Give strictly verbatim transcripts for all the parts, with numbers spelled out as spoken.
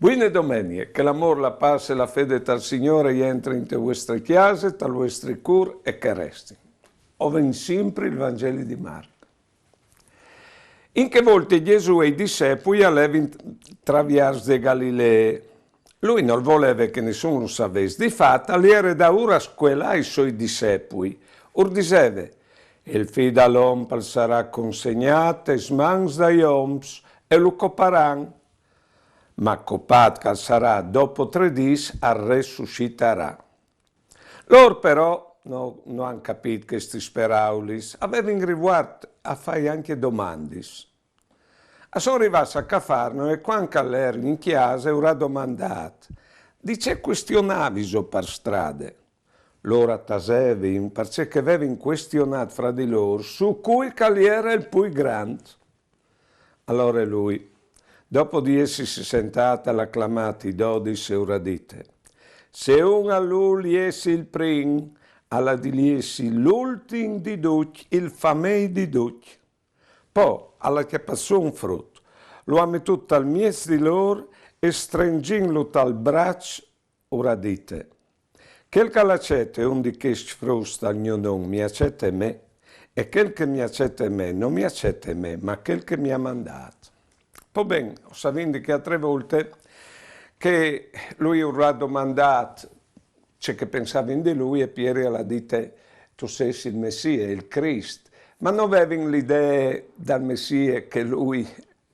Buine domenie, che l'amôr, la pâs e la fede tal Signôr a jentrin inte vuestre cjase, tal vuestri cûr e che a restin. O vin simpri il Vangeli di Marc. In chê volte Jesù e i dissepui a levin traviers de Galilee. Lui nol voleve che nissun lu savès. Di fat, al jere daûr a scuelâ i soi dissepui. Ur diseve: «Il Fi dal om al sarà consegnât tes mans dai oms e lu coparan. Ma copât che al sarà, dopo trê dîs al ressuscitarà.» Lôr però no, no àn capît chestis peraulis, a vevin rivuart a fâi ancje domandis. A son rivâts a Cafarno e cuant che al jere in cjase ur à domandât: «Di ce cuestionaviso par strade?» Lôr a tasevin, parcè che a vevin cuestionât fra di lôr su cui che al jere il plui grant. Alore lui, dopo di jessi sentât, al à clamât i dodis e ur à dite: «Se un al vûl jessi il prin, al à di jessi l'ultin di ducj, il famei di ducj.» Po al à cjapât sù un frut, lu à metût tal mieç di lôr e, strenzintlu tal braç, ur à dite: «Chel che al acete un di chescj fruts tal gno non mi acete me, e chel che mi acete me no mi acete me, ma chel che mi à mandât.» Po ben, o savìn di chê altre volte che lui ur à domandât ce che a pensavin di lui e Pieri al à dite: «Tu sês il Messie, il Crist.» Ma no vevin l'idee dal Messie che lui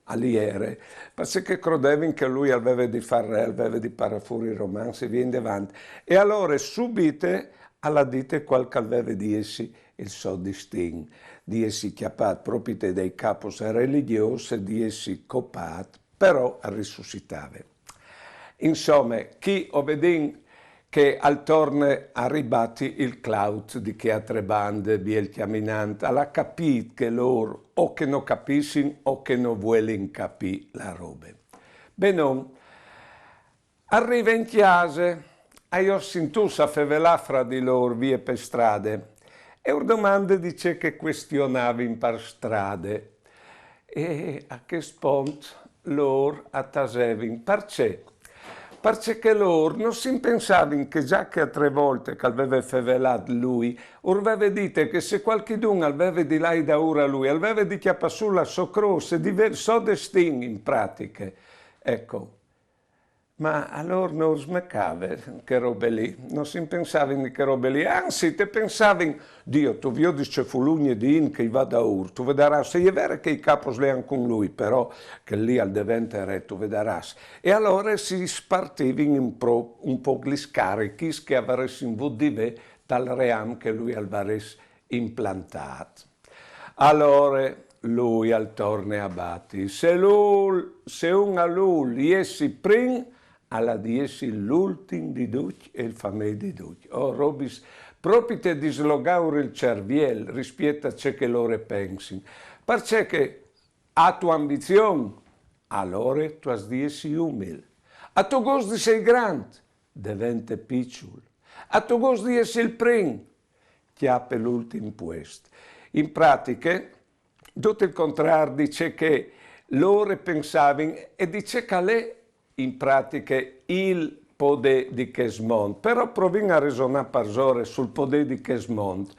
al jere, parcè che a crodevin che lui al veve di fâ il re, al veve di parâ fûr i Romans e vie indevant. E alore subite al à dite cuâl che al veve di jessi il so distin, di jessi cjapât propite dai capos religjôs e di jessi copât, però al rissussitave. Insome, chi o vedìn che al torne a ribati il claut di chê altre bande, biel cjaminant, al à capît che lôr o che no capissin o che no vuelin capî la robe. Benon, al rive in cjase, a jôs sintûts a fevelâ fra di lôr vie pe strade, e ur domande di ce che a cuestionavin par strade. E a chest pont lôr a tasevin. Parcè? Parcè che lôr no si impensavin che za chê altre volte che al veve fevelât lui, ur veve dite che se cualchidun al veve di lâi daûr a lui, al veve di cjapâ sù la sô crôs e di vê il so destin in pratiche. Eco. Ma a lôr no ur smecave chê robe li, no si impensavin di chê robe li, anzit, a pensavin: «Dio, tu viodis ce fulugne di int che i va daûr, tu vedarâs, e je vere che i capos li àn cun lui, però chel li al devente re, tu vedarâs.» E alore si spartivin in pro-, un pôc lis carichis che a varessin vût di vê tal ream che lui al varès implantât. Alore lui al torne a bati: «Se lu-, se un al vûl jessi prin, al à di jessi l'ultin di ducj e il famei di ducj.» Oh, robis propite di slogâur il cerviel rispiet a ce che lôr a pensin. Parcè che âstu ambizion, alore tu âs di jessi umil. Âstu gust di sei grant, devente piçul. Âstu gust di jessi il prin, cjape l'ultin puest. In pratiche, dut il contrar di ce che lôr a pensavin e di ce che al è in pratiche il podê di chest mont. Però provìn a resonâ parsore sul podê di chest mont.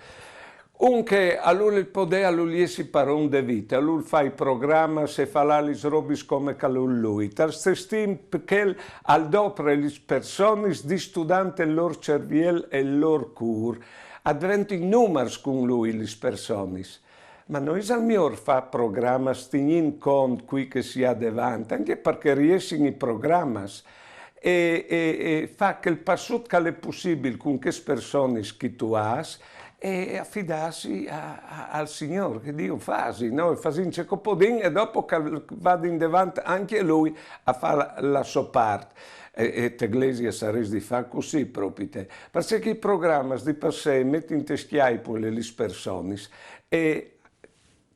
Un che al vûl il podê, al vûl jessi paron de vite, al vûl fâ i programas e fâ lâ lis robis come che al vûl lui. Tal stes timp chel al dopre lis personis distudant il lôr cerviel e il lôr cûr. A deventin numars cun lui lis personis. Ma no isal miôr fâ programas tignint cont cui che si à devant, ancje parcè che a riessin i programas, e, e, e fâ chel passut che al è pussibil cun chês personis che tu âs, e afidâsi a, a, al Signôr, che Diu fasi, no? E fasìn ce che o podìn, e dopo che al vadi indevant ancje lui a fâ la, la sô part. E, e te Glesie a sarès di fâ cussì propite, parcè che i programas di par se a metin te scjaipule lis personis, e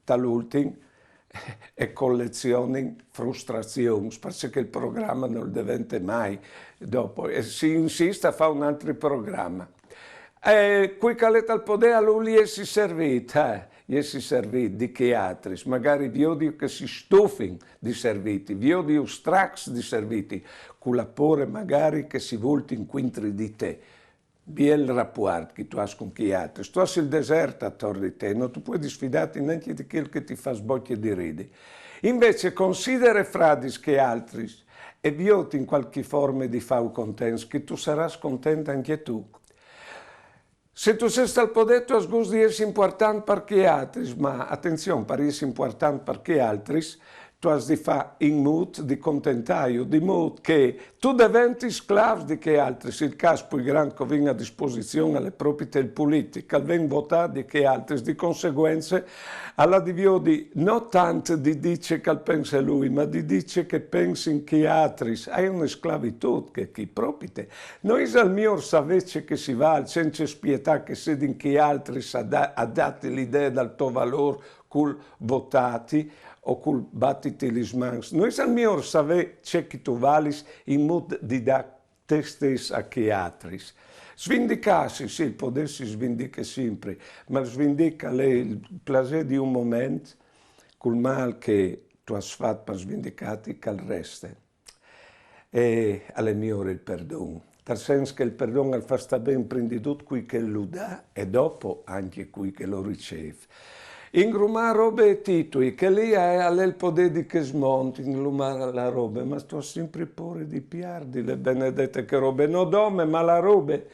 tal ultin a colezionin frustrazions, parcè che il programa nol devente mai dopo, e si insist a fâ un altri programa. E cui che al è tal podê al vûl jessi servît, eh, jessi servît di chei altris, magari viodi che si stufin di servîti, viodi ùs stracs di servîti, cu la pôre magari che si vultin cuintri di te. Biel rapuart che tu âs cun chei altris. Tu âs il desert ator di te, no tu puedis fidâti nancje di chel che ti fâs bocje di ridi. Invezit, considere fradis chei altris e viôt in cualchi forme di fâus contents, che tu sarâs content ancje tu. Se tu sês tal podê, tu âs gust di jessi impuartant par chei altris, ma atenzion, par jessi impuartant par chei altris, tu âs di fâ in mût di contentâju, di mût che tu deventis sclâf di chei altris. Il câs plui grant che o vin a disposizion al è propit il pulit, che al ven votât di chei altris, di conseguence al à di viodi no tant di dî ce che al pense lui, ma di dî ce che pensin chei altris. Al è une sclavitût chê chi, propit. No isal miôr savê ce che si vâl, cence spietâ che sedin chei altris a dâ, a dâti l'idee dal to valôr cul votâti o cul batiti lis mans? No isal miôr savê ce che tu valis in mût di dâ te stes a chei altris? Svindicâsi, sì, il podê si svindiche simpri, ma il svindic al è il plasê di un moment, cul mâl che tu âs fat par svindicâti, che al reste. E al è miôr il perdon, tal sens che il perdon al fâs stâ ben prin di dut cui che lu dà e dopo ancje cui che lu ricêf. Ingrumâ robe e titui, chel li al è il podê di chest mont, ingrumâ la robe, ma tu âs simpri pôre di piardile, benedete chê robe, no dome, ma la robe.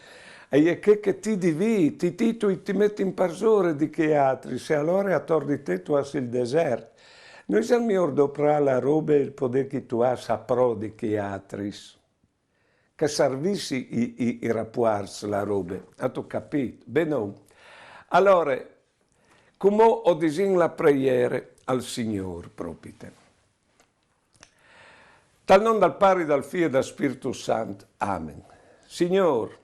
E je chê che ti divît, i titui ti metin parsore di chei altris, e alore ator di te tu âs il desert. No isal miôr doprâ la robe e il podê che tu âs a pro di chei altris? Che al servissi i, i, i rapuarts, la robe. Âstu capît? Benon. Alore, cumò o disìn la preiere al Signôr, propit. Tal non dal Pari, dal Fi e dal Spirtu Sant. Amen. Signôr,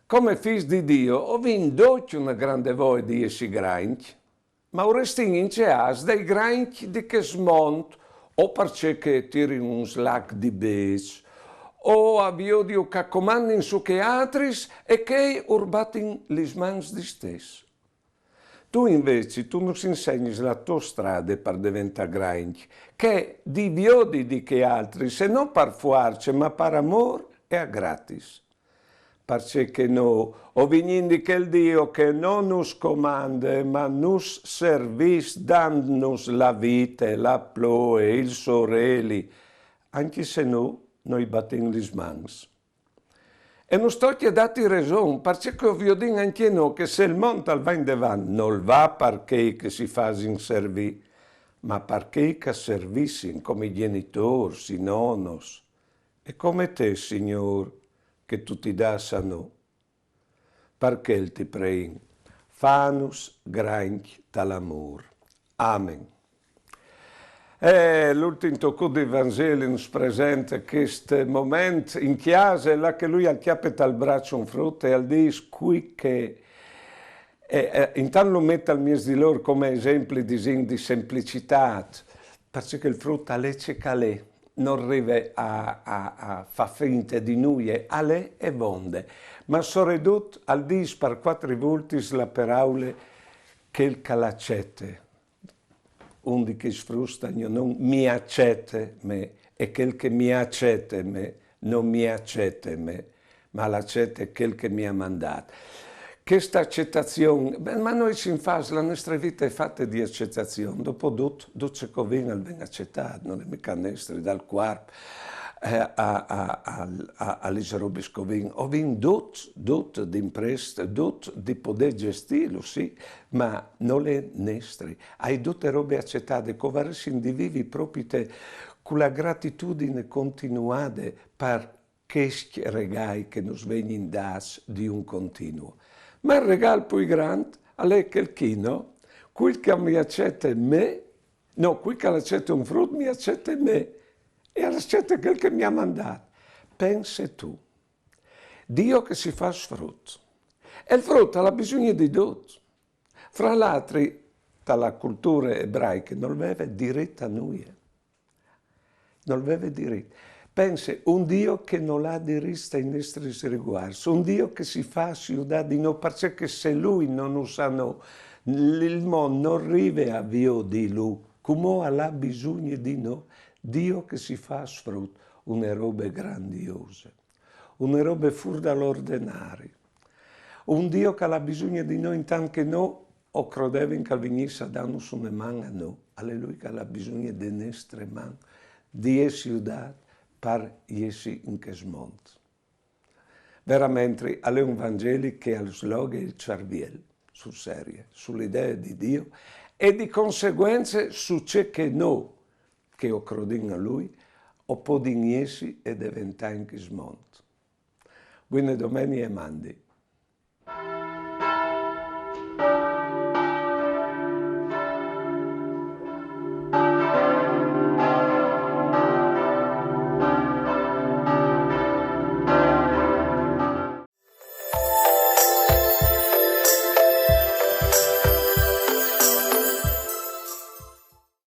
come fîs di Diu, o vin ducj une grande voie di jessi grancj, ma o restìn inceâts dai grancj di chest mont, o parcè che a tirin un slac di bêçs, o a viodiju che a comandin su chei altris e chei ur batin lis mans distès. Tu invezit, tu nus insegnis la tô strade par deventâ grancj, che di viodi di chei altris, e no par fuarce, ma par amôr e a gratis. Parcè che nô o vignìn di chel Diu che no nus comande, ma nus servìs, dandnus la vite, la ploie, il soreli, ancje se nô no i batìn lis mans. E nus tocje dâti reson, parcè che o viodìn ancje nô che se il mont al va indevant, nol va par chei che si fasin servî, ma par chei che a servissin, come i gjenitôrs, i nonos, e come te, Signôr, che tu ti dâs a nô. Par chel ti preìn, fanus grancj tal amôr. Amen. Eh, l'ultin tocut di Vangeli nus presente chest moment in cjase, là che lui al cjape tal braç un frut e al dîs: cui che... E, e intant lu met al mieç di lôr come esempli, disìn, di semplicitât, parcè che il frut al è ce che al è, nol rive a, a, a fâ finte di nuie, al è e vonde. Ma soredut al dîs par cuatri vultis la peraule chel che al acete. Un di chescj fruts, tal gno non, mi acete me, e chel che mi acete me, no mi acete me, ma al acete chel che mi à mandât. Cheste acetazion, ben, ma nô sin fats, la nestre vite e je fate di acetazion. Dopo dut, dut ce che o vin al ven acetât, nol è mica nestri, dal cuarp, eh, a, a, a, a, a lis robis che o vin. O vin dut, dut di imprest, dut di podê gjestîlu, sì, ma nol è nestri. A je dute robe acetade, che o varessin di vivi propite cu la gratitudine continuade par chescj regâi che nus vegnin dâts di un continuu. Ma il regâl plui grant al è chel chi, no? Cui che mi acete me, no, cui che al acete un frut mi acete me, e al acete chel che mi à mandât. Pense tu, Diu che si fâs frut. E il frut al à bisugne di dut. Fra l'altri, ta la culture ebraiche nol veve dirit a nuie. Nol veve dirit. Pense, un Diu che nol à dirits tai nestris riguarts, un Diu che si fâs judâ di nô, parcè che se lui no nus à nô, Il mont no rive a viodilu, cumò al à bisugne di nô, Dio che si fâs frut, une robe grandiose, une robe fûr dal ordenari. Un Dio che al à bisugne di nô intant che nô o crodevin che al vignìs a dânus une man a nô, al è lui che al à bisugne de nestre man, di jessi judât par jessi in chest mont. Veramentri, al è un Vangeli che al sloghe il cerviel, sul serie, su la idee di Dio e di conseguence su ce che nô, che o crodìn a lui, o podìn jessi e deventâ in chest mont. Buine domenie e mandi.